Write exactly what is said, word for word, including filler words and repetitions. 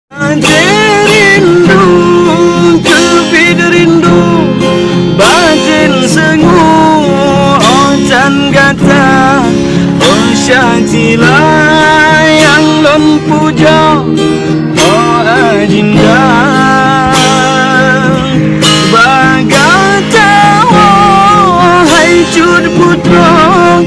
Até rindu, teubiet rindu, baten seungue, oh tan gata, oh syatilah nyang lôn pujoe, oh adinda. Bak gata, oh hai cut putroe,